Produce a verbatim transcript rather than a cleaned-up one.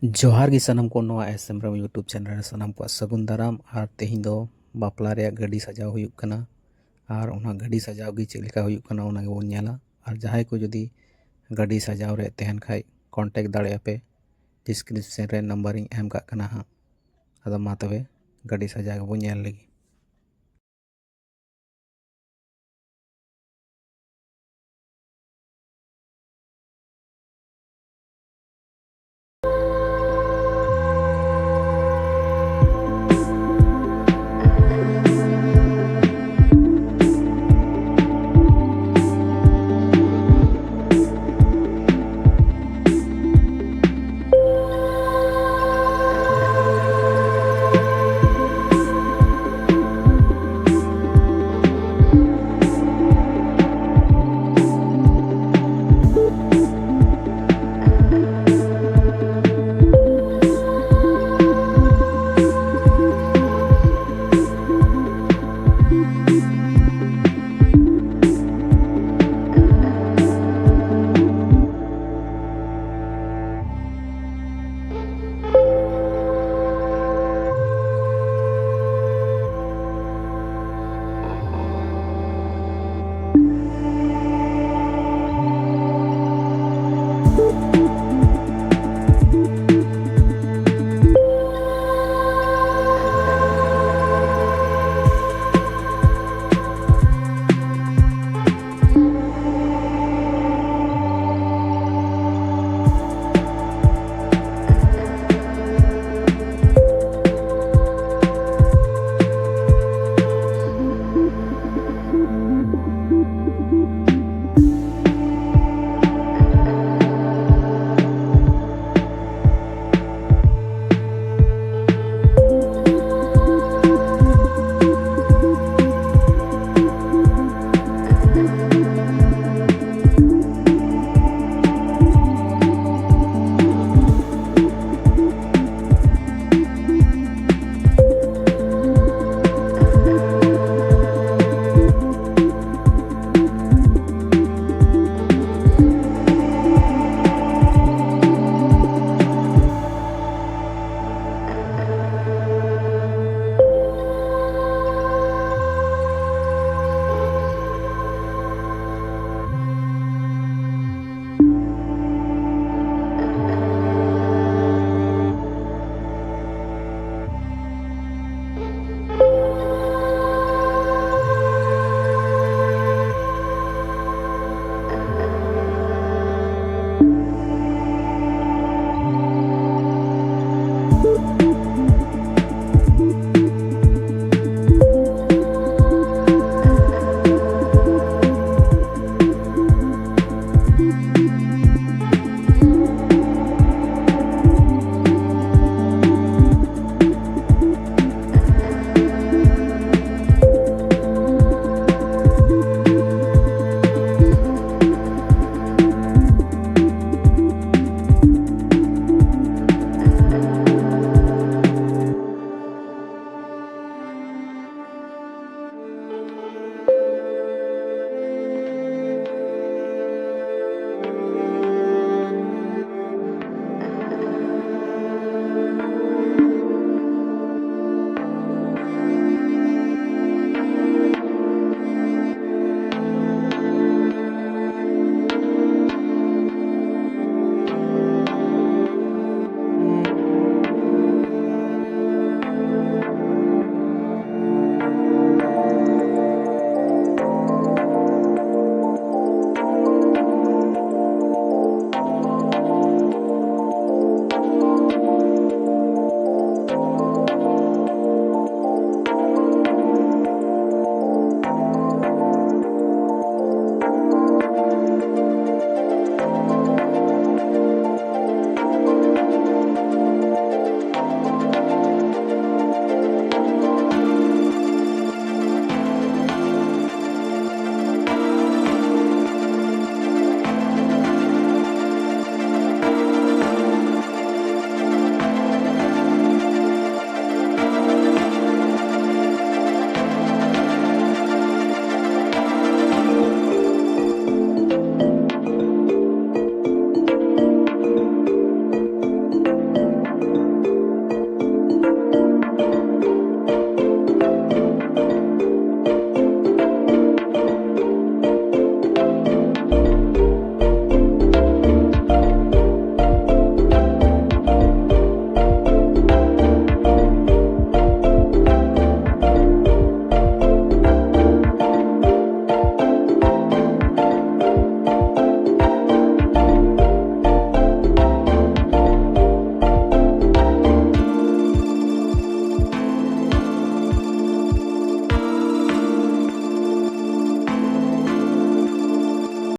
ᱡᱚᱦᱟᱨ ᱜᱮ ᱥᱟᱱᱟᱢ ᱠᱚ, ᱱᱚᱣᱟ S M Ram YouTube channel ᱨᱮ ᱥᱟᱱᱟᱢ ᱠᱚᱣᱟᱜ ᱥᱟᱹᱜᱩᱱ ᱫᱟᱨᱟᱢ᱾ ᱟᱨ ᱛᱮᱦᱮᱧ ᱫᱚ ᱵᱟᱯᱞᱟ ᱨᱮᱭᱟᱜ ᱜᱟᱹᱰᱤ ᱥᱟᱡᱟᱣ ᱦᱩᱭᱩᱜ ᱠᱟᱱᱟ, ᱟᱨ ᱚᱱᱟ ᱜᱟᱹᱰᱤ ᱥᱟᱡᱟᱣ ᱜᱮ ᱪᱮᱫ ᱞᱮᱠᱟ ᱦᱩᱭᱩᱜ ᱠᱟᱱᱟ ᱚᱱᱟ ᱜᱮᱵᱚᱱ ᱧᱮᱞᱟ᱾ ᱟᱨ ᱡᱟᱦᱟᱸᱭ ᱠᱚ ᱡᱩᱫᱤ ᱜᱟᱹᱰᱤ ᱥᱟᱡᱟᱣ ᱨᱮ ᱛᱟᱦᱮᱱ ᱠᱷᱟᱡ, ᱠᱚᱱᱴᱮᱠᱴ ᱫᱟᱲᱮᱭᱟᱜᱼᱟ ᱯᱮ, ᱰᱤᱥᱠᱨᱤᱯᱥᱚᱱ ᱨᱮ ᱱᱟᱢᱵᱟᱨᱤᱧ ᱮᱢ ᱠᱟᱜ ᱠᱟᱱᱟ ᱦᱟᱸᱜ᱾ ᱟᱫᱚ ᱢᱟ ᱛᱚᱵᱮ ᱜᱟᱹᱰᱤ ᱥᱟᱡᱟᱣ ᱜᱮᱵᱚᱱ ᱧᱮᱞ ᱞᱮᱜᱮ᱾